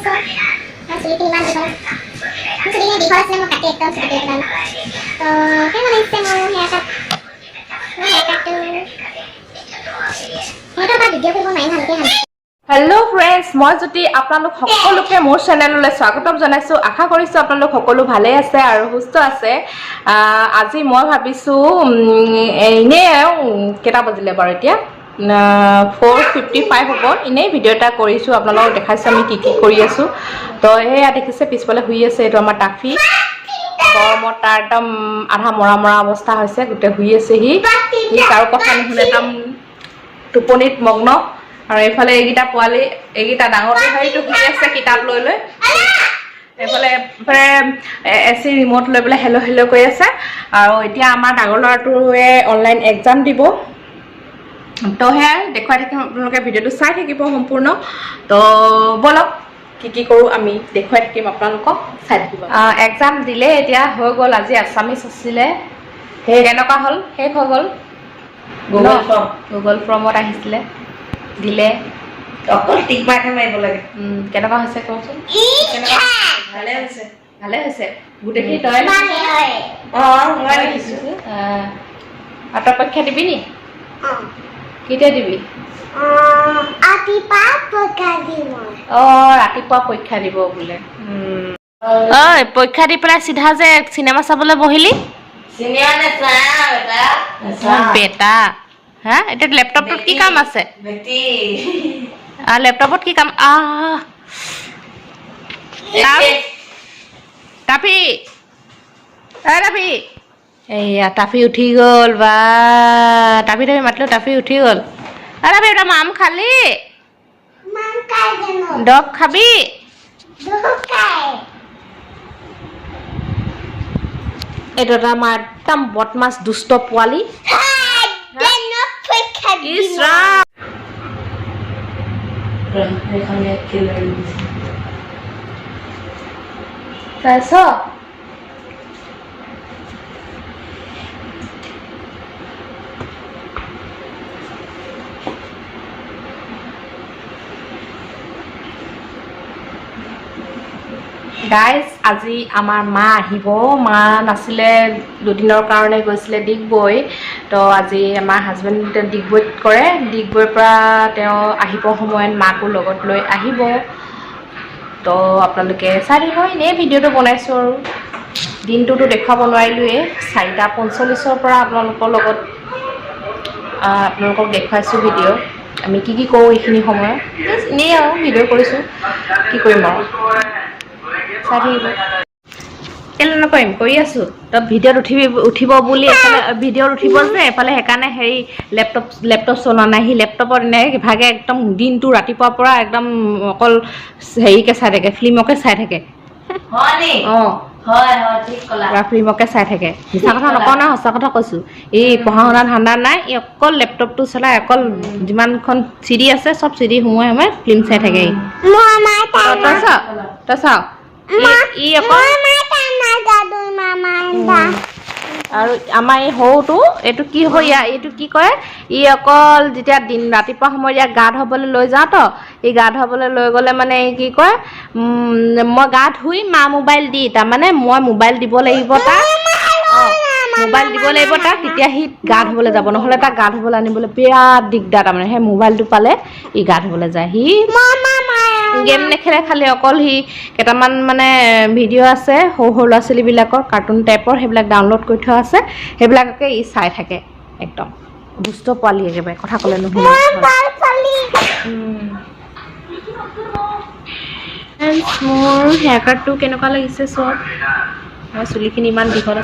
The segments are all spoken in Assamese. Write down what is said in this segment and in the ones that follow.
মোৰ চুলিখিনি ইমান দীঘল, মোৰ চুলিখিনি দীঘল আছিলে, মই কাটি একদম চুটি কৰি পেলালোঁ। তো কেনেকুৱা লাগিছে মোৰ হেয়াৰ কাট? মোৰ হেয়াৰ কাটটো সিহঁতৰ পৰা ভিডিঅ' কৰিব নোৱাৰিম ভালকৈ। হেল্ল' ফ্ৰেণ্ডছ, মই জ্যোতি, আপোনালোক সকলোকে মোৰ চেনেললৈ স্বাগতম জনাইছোঁ। আশা কৰিছোঁ আপোনালোক সকলো ভালেই আছে আৰু সুস্থ আছে। আজি মই ভাবিছোঁ এনেই আৰু কেইটা বাজিলে বাৰু এতিয়া? 4:55 হ'ব। এনেই ভিডিঅ' এটা কৰিছোঁ, আপোনালোকক দেখাইছোঁ আমি কি কি কৰি আছোঁ। তো সেয়া দেখিছে, পিছফালে শুই আছে, এইটো আমাৰ টাফি। গৰমত তাৰ একদম আধা মৰা মৰা অৱস্থা হৈছে, গোটেই শুই আছে সি। সি কাৰো কথা নুশুনে, একদম টোপনিত মগ্ন। আৰু এইফালে এইকেইটা পোৱালি, এইকেইটা ডাঙৰটো হেৰিটো শুই আছে কিতাপ লৈ লৈ। এইফালে এইফালে এ চি ৰিম'ট লৈ পেলাই হেল্ল' হেল্ল' কৰি আছে। আৰু এতিয়া আমাৰ ডাঙৰ ল'ৰাটোৱে অনলাইন এক্সাম দিব। তো সেয়াই দেখুৱাই থাকিম, আপোনালোকে ভিডিঅ'টো চাই থাকিব সম্পূৰ্ণ। তো ব'লক, কি কি কৰোঁ আমি দেখুৱাই থাকিম আপোনালোকক, চাই থাকিব। এক্সাম দিলে, এতিয়া হৈ গ'ল। আজি আছামিছ আছিলে। কেনেকুৱা হ'ল? শেষ হৈ গ'ল। Google form. Google ফৰ্মত আহিছিলে, দিলে। অকল টিক মাৰ্কহে মাৰিব লাগে। কেনেকুৱা হৈছে কচোন, কেনেকুৱা? ভালে হৈছে। ভালে হৈছে। গোটেইখিনি তই অ, মই লিখিছো। আৰু তই পৰীক্ষা দিবি নি? কেতিয়া দিবি? ৰাতিপুৱা পৰীক্ষা দিম মই। অ, ৰাতিপুৱা পৰীক্ষা দিব বোলে। ঐ, পৰীক্ষা দি পেলাই চিধা যে চিনেমা চাবলৈ বহিলি? চিনেমা নাচাওঁ বেটা, নাচাওঁ। বেটা, হা, এতিয়া লেপটপটোত কি কাম আছে? বেটি। লেপটপত কি কাম? আহ, টাফি, এ টাফি, এইয়া টাফি উঠি গ'ল। বা, টাফি টাফি মাতিলো, টাফি উঠি গ'ল। অ টাফি, এটা আম খালি? মাংকাই জানো। দৰৱ খাবি? দুখাই। এইটো এটা আমাৰ একদম বদমাছ দুষ্ট পোৱালি। পৰীক্ষা ইছ ৰাম! সেইখন খেলি। চাইছ? গাইজ, আজি আমাৰ মা আহিব। মা নাছিলে, দুদিনৰ কাৰণে গৈছিলে ডিগবৈ। তো আজি আমাৰ হাজবেণ্ড ডিগবৈত কৰে। ডিগবৈৰ পৰা তেওঁ আহিব সময়ত মাকো লগত লৈ আহিব। তো আপোনালোকে চাই থাকিব। এনেই ভিডিঅ'টো বনাইছোঁ আৰু দিনটোতো দেখুৱাব নোৱাৰিলোৱেই। 4:45ৰ পৰা আপোনালোকৰ লগত আপোনালোকক দেখুৱাইছোঁ ভিডিঅ', আমি কি কি কৰোঁ এইখিনি সময়ত। Just এনেই আৰু ভিডিঅ' কৰিছোঁ, কি কৰিম আৰু। চাই থাকিব। কেলৈ নকৰিম? কৰি আছোঁ। তই ভিডিঅ'ত উঠিবি, উঠিব বুলি এফালে ভিডিঅ'ত উঠিব যে এফালে, সেইকাৰণে হেৰি লেপটপ লেপটপ চলোৱা নাই। সি লেপটপত এনে ভাগে একদম দিনটো ৰাতিপুৱাৰ পৰা একদম অকল হেৰিকে চাই থাকে, ফিল্মকে চাই থাকে। হয় নি? অঁ। হয় হয়, ঠিক ক'লা। পুৰা ফিল্মকে চাই থাকে। মিছা কথা নকওঁ নহয়, সঁচা কথা কৈছোঁ। এই পঢ়া শুনা ধান্দা নাই, ই অকল লেপটপটো চলাই, অকল যিমানখন চিডি আছে চব চিডি সোমোৱাই সোমোৱাই ফিল্ম চাই থাকে ই। তই চা, তই চাও, ই অকল আৰু আমাৰ এই সৰুটো, এইটো কি হয় ইয়াৰ, এইটো কি কয়, ই অকল যেতিয়া দিন ৰাতিপুৱা সময়ত ইয়াক গা ধুৱাবলৈ লৈ যাওঁ, তো ই গা ধুৱাবলৈ লৈ গ'লে মানে ই কি কয়, মই গা ধুই মা মোবাইল দি, তাৰমানে মই মোবাইল দিব লাগিব তাক, মোবাইল দিব লাগিব তাক, তেতিয়া সি গা ধুবলৈ যাব। নহ'লে তাক গা ধুবলৈ আনিবলৈ বিৰাট দিগদাৰ। তাৰমানে সেই মোবাইলটো পালে ই গা ধুবলৈ যায়। সি গেম নেখেলে, খালি অকল সি কেইটামান মানে ভিডিঅ' আছে সৰু সৰু ল'ৰা ছোৱালীবিলাকৰ কাৰ্টুন টাইপৰ, সেইবিলাক ডাউনলোড কৰি থোৱা আছে, সেইবিলাককে ই চাই থাকে। একদম দুষ্ট পোৱালি একেবাৰে, কথা ক'লে নুশুনে। মোৰ হেয়াৰ কাটটো কেনেকুৱা লাগিছে চব? মই চুলিখিনি ইমান দীঘল,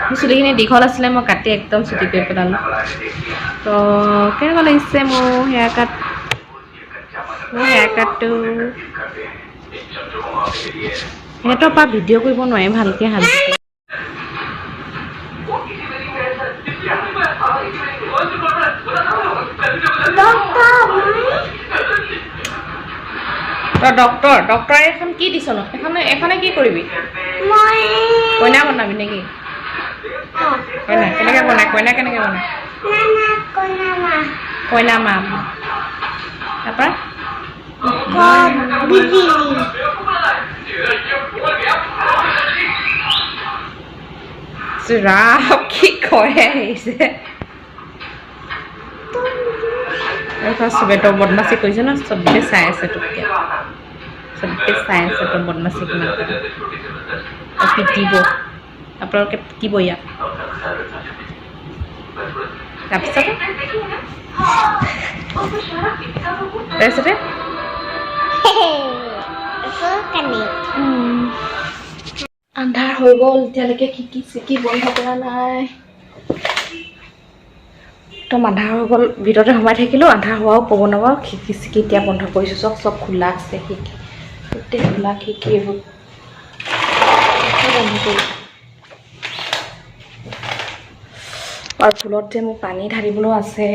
মোৰ চুলিখিনি দীঘল আছিলে, মই কাটি একদম চুটি কৰি পেলালোঁ। তো কেনেকুৱা লাগিছে মোৰ হেয়াৰ কাট? মোৰ হেয়াৰ কাটটো সিহঁতৰ পৰা ভিডিঅ' কৰিব নোৱাৰি ভালকৈ হাত। তই ডক্তৰ, ডক্তৰে এখন কি দিছ নো? এখনে এখনে কি কৰিবি? কইনা বনাবি নেকি? কইনা কেনেকে বনাই? কইনা কেনেকে বনাই? কইনা মা, তাৰপৰা ৰাম, কি কৰে আহিছে। চবে তই বদমাচি কৰিছে ন, চবে চাই আছে তোক। এতিয়া চবে চাই আছে তই বদমাচি কিমান কৰ। তই পিটিব আপোনালোকে, পিটিব ইয়াক। তাৰপিছতে কানি। আন্ধাৰ হৈ গ'ল, এতিয়ালৈকে খিৰিকী চিকি বন্ধ কৰা নাই। একদম আন্ধাৰ হৈ গ'ল, ভিতৰতে সোমাই থাকিলোঁ। আন্ধাৰ হোৱাও ক'ব নোৱাৰোঁ। খিৰিকী চিকি এতিয়া বন্ধ কৰিছোঁ। চব চব খোলা আছে খিৰিকী, গোটেই খোলা খিৰিকী, এইবোৰ চব বন্ধ কৰিছোঁ। আৰু ফুলত যে মোৰ পানী ঢালিবলৈও আছে।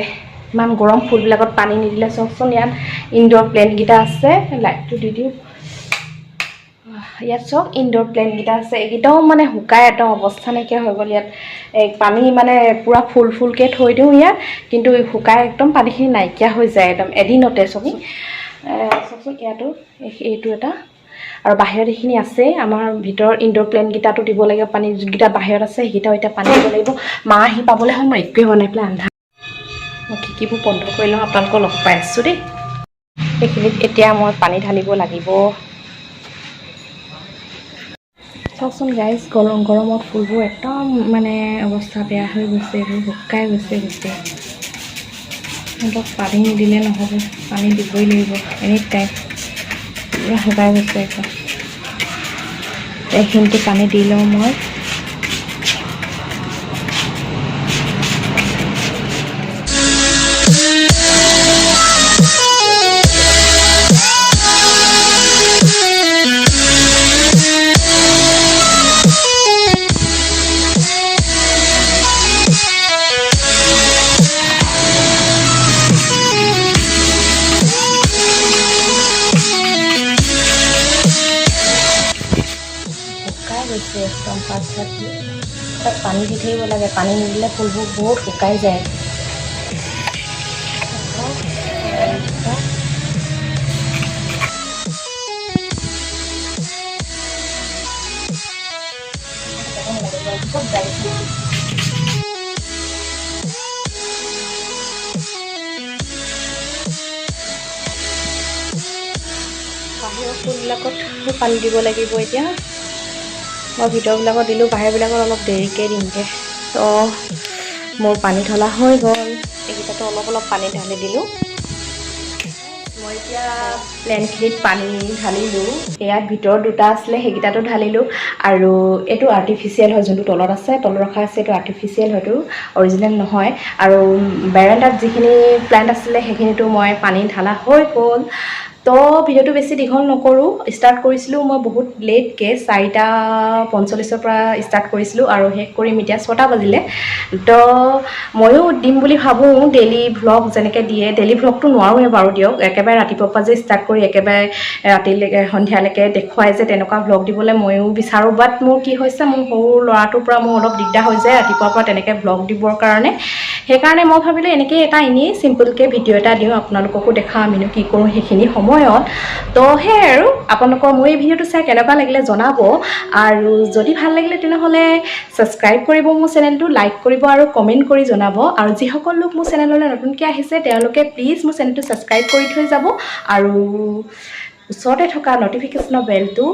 ইমান গৰম, ফুলবিলাকত পানী নিদিলে। চাওকচোন, ইয়াত ইনড'ৰ প্লেণ্টকেইটা আছে। লাইটটো দি দিওঁ। ইয়াত চাওক, ইনড'ৰ প্লেণ্টকেইটা আছে। এইকেইটাও মানে শুকাই একদম অৱস্থা নাইকিয়া হৈ গ'ল। ইয়াত এই পানী মানে পূৰা ফুল ফুলকৈ থৈ দিওঁ ইয়াত, কিন্তু শুকাই একদম পানীখিনি নাইকিয়া হৈ যায় একদম এদিনতে। চাওকচোন, চাওকচোন, ইয়াতো এইটো এটা আৰু বাহিৰত এইখিনি আছে। আমাৰ ভিতৰৰ ইনড'ৰ প্লেণ্টকেইটাতো দিব লাগিব পানী। যোনকেইটা বাহিৰত আছে, সেইকেইটাও এতিয়া পানী দিব লাগিব। মা আহি পাবলৈ হ'ল, মই একোৱে হোৱা নাই পেলাই আন্ধাৰ। মই খিৰিকীবোৰ বন্ধ কৰি লওঁ, আপোনালোকক লগ পাই আছোঁ দেই। সেইখিনিত এতিয়া মই পানী ঢালিব লাগিব। চাওকচোন গাইজ, গৰম গৰমত ফুলবোৰ একদম মানে অৱস্থা বেয়া হৈ গৈছে। এইবোৰ শুকাই গৈছে গোটেই। সিহঁতক পানী নিদিলে নহ'ব, পানী দিবই লাগিব এনি টাইম। পূৰা শুকাই গৈছে একদম। এইখিনিতো পানী দি লওঁ মই। শুকাই গৈছে একদম পাত চাতবোৰ। তাত পানী দি থাকিব লাগে, পানী নিদিলে ফুলবোৰ বহুত শুকাই যায়। চব গাইছে। বাহিৰৰ ফুলবিলাকত পানী দিব লাগিব এতিয়া। মই ভিতৰবিলাকত দিলোঁ, বাহিৰবিলাকত অলপ দেৰিকৈ দিমগৈ। তো মোৰ পানী ঢলা হৈ গ'ল। এইকেইটাতো অলপ অলপ পানী ঢালি দিলোঁ মই। এতিয়া প্লেণ্টখিনিত পানী ঢালিলোঁ। ইয়াত ভিতৰত দুটা আছিলে, সেইকেইটাতো ঢালিলোঁ। আৰু এইটো আৰ্টিফিচিয়েল হয়, যোনটো তলত আছে, তলত ৰখা আছে, এইটো আৰ্টিফিচিয়েল হয়তো, অৰিজিনেল নহয়। আৰু বেৰেণ্ডাত যিখিনি প্লেণ্ট আছিলে, সেইখিনিতো মই পানী ঢালা হৈ গ'ল। তো ভিডিঅ'টো বেছি দীঘল নকৰোঁ। ষ্টাৰ্ট কৰিছিলোঁ মই বহুত লেটকৈ, 4:45ৰ পৰা ষ্টাৰ্ট কৰিছিলোঁ আৰু শেষ কৰিম এতিয়া 6টা বাজিলে। তো ময়ো দিম বুলি ভাবোঁ ডেইলি ভ্লগ, যেনেকৈ দিয়ে। ডেইলি ভ্লগটো নোৱাৰোঁৱে বাৰু দিয়ক, একেবাৰে ৰাতিপুৱাৰ পৰা যে ষ্টাৰ্ট কৰি একেবাৰে ৰাতিলৈকে সন্ধিয়ালৈকে দেখুৱাই যে, তেনেকুৱা ভ্লগ দিবলৈ ময়ো বিচাৰোঁ। বাট মোৰ কি হৈছে, মোৰ সৰু ল'ৰাটোৰ পৰা মোৰ অলপ দিগদাৰ হৈ যায় ৰাতিপুৱাৰ পৰা তেনেকৈ ভ্লগ দিবৰ কাৰণে। সেইকাৰণে মই ভাবিলোঁ এনেকৈ এটা এনেই চিম্পলকৈ ভিডিঅ' এটা দিওঁ, আপোনালোককো দেখাওঁ আমিনো কি কৰোঁ সেইখিনি সময়ত। তো সেয়াই আৰু, আপোনালোকৰ মোৰ এই ভিডিঅ'টো চাই কেনেকুৱা লাগিলে জনাব। আৰু যদি ভাল লাগিলে, তেনেহ'লে ছাবস্ক্ৰাইব কৰিব মোৰ চেনেলটো, লাইক কৰিব আৰু কমেণ্ট কৰি জনাব। আৰু যিসকল লোক মোৰ চেনেললৈ নতুনকৈ আহিছে, তেওঁলোকে প্লিজ মোৰ চেনেলটো ছাবস্ক্ৰাইব কৰি থৈ যাব আৰু ওচৰতে থকা ন'টিফিকেশ্যনৰ বেলটো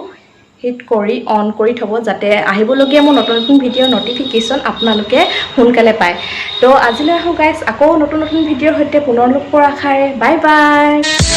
হিট কৰি অন কৰি থ'ব, যাতে আহিবলগীয়া মোৰ নতুন নতুন ভিডিঅ'ৰ ন'টিফিকেশ্যন আপোনালোকে সোনকালে পায়। তো আজিলৈ আহোঁ গাইজ, আকৌ নতুন নতুন ভিডিঅ'ৰ সৈতে পুনৰ লগ পোৱাৰ আশাৰে। Bye bye.